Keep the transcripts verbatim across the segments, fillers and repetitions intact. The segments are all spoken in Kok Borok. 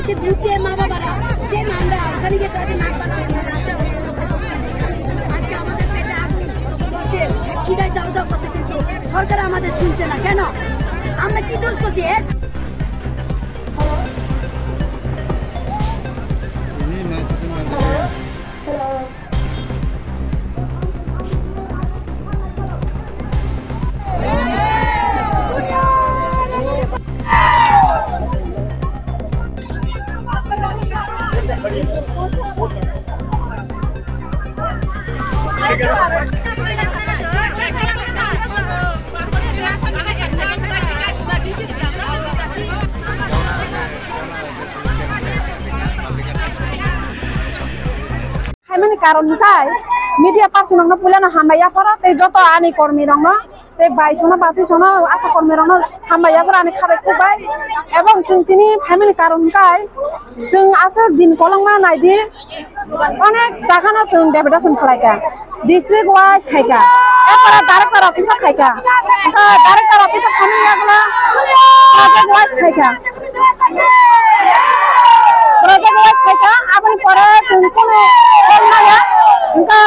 যে দুধ দিয়ে মা বাবারা যে মামলা ওখানে গিয়ে তাদের নাক বাঁধা আমরা রাস্তায় অনেক লোক করতে নেই। আজকে আমাদের পেটে আগুন ধরছে, খিদায় যাও যাও করতে, কিন্তু সরকার আমাদের শুনছে না কেন? আমরা কি দোষ করছি এর? Haimani karon hwnkhe media person rokno puilano hambai yapharo tei joto ani kormi rokno tei bai sono basi sono asa kormi rokno hambai yapharo ani khabai khukbai. Ebong chwng tini phaimani karon hwnkhe chwng aswk din kolokma naidi onek jagano chwng deputation khlaikha, district wise khaikha, ekora director office o khaikha, hwnkhe director office o khainai yagulo project wise khaikha. Project wise khaikha, aboni pore chwng kunu call maya. Hwnkhe,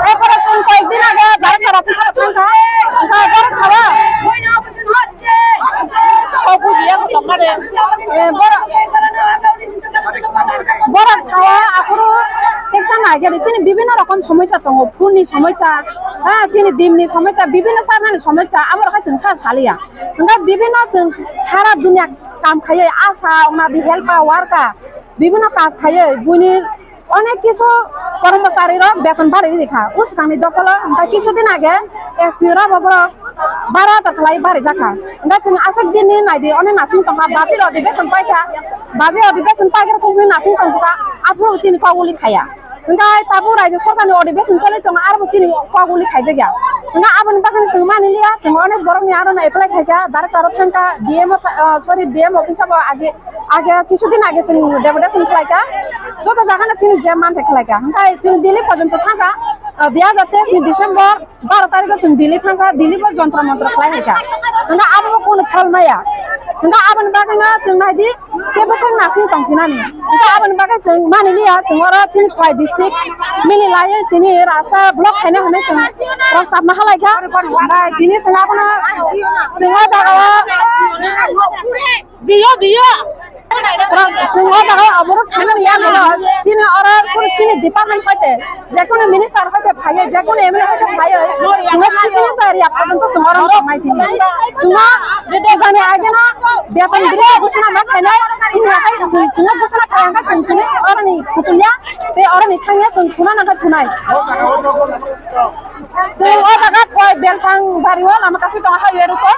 erpore chwng koyekdin age director office o thangkha. Hwnkhe borok sabo. O bujiya ko tongma de. Eh, borok, borok sao aphuru teksa naikhe chini bibhinno rokom somosya tongo, phunni somosya, ha, chini dimni somosya, bibhinno sarnani somosya, amorok hai chwng sa saliya. Hwnkhe bibhinno chwng sara dunia kam khaiwi, ASHA, Anganwadi helper, worker, bibhinno kaj khaiwi buini onek kisu kormochari rok beton bari rikha. O swkangni dokolo hwnkhe kisu din age S P O rok bo borok baro hajar khlai bari jakha. Hwnkhe chwng aswk din ni naidi onek nasing tongkha, bajir odibeshon paikha, bajir odibeshon paikha rok nasing tongkha, aphuru chini kok uli khaiya. Hwnkhe tabuk raijyo sorkarni odibeshon choli tongo, arbo chini kok uli khaijakya. Hwnkhe aboni bagwi chwng mani liya, chwng onek borokni aro no apply khaikha, director o thangkha, D M o tha-, ah, sorry, D M office o bo age, age kisu din age chwng deputation khlaikha, joto jagano chini je mantha khlaikha. Hwnkhe chwng Delhi porjonto thangkha, ah, dui hajar teis ni December baro tarikh o chwng Delhi thangkha, Delhi bo jontra montra khlai haikha. Hwnkhe abo bo kunu phol maya. Hwnkhe aboni bagwi no chwng naidi, tei bwswk nasing tongsinani. Hwnkhe aboni bagwi chwng mani liya, chwng oro chini Khowai district mili laiwi tini rasta block khaina hwnwi chwng prostab ma halaikha. Bai tini chwng abono chwng o jaga o Dio, dio. Chwng o jaga o oborok khainani yagulo chini oro kunu chini department hoite jekunu minister hoite phaiwi, jekunu M L A hoite phaiwi, chwngno signature ya porjonto chwng oro tongnai tini. Chwngno pujani ageno beton bwrwi ghosona ma khainai, chwng, chwngno ghosona khai hwnkhe chwng tini oroni kutung ya tei oroni thang ya chwng thuna nangkha thunai. Chwng o jaga koi belphang bari o lama kasi tongo highway road o.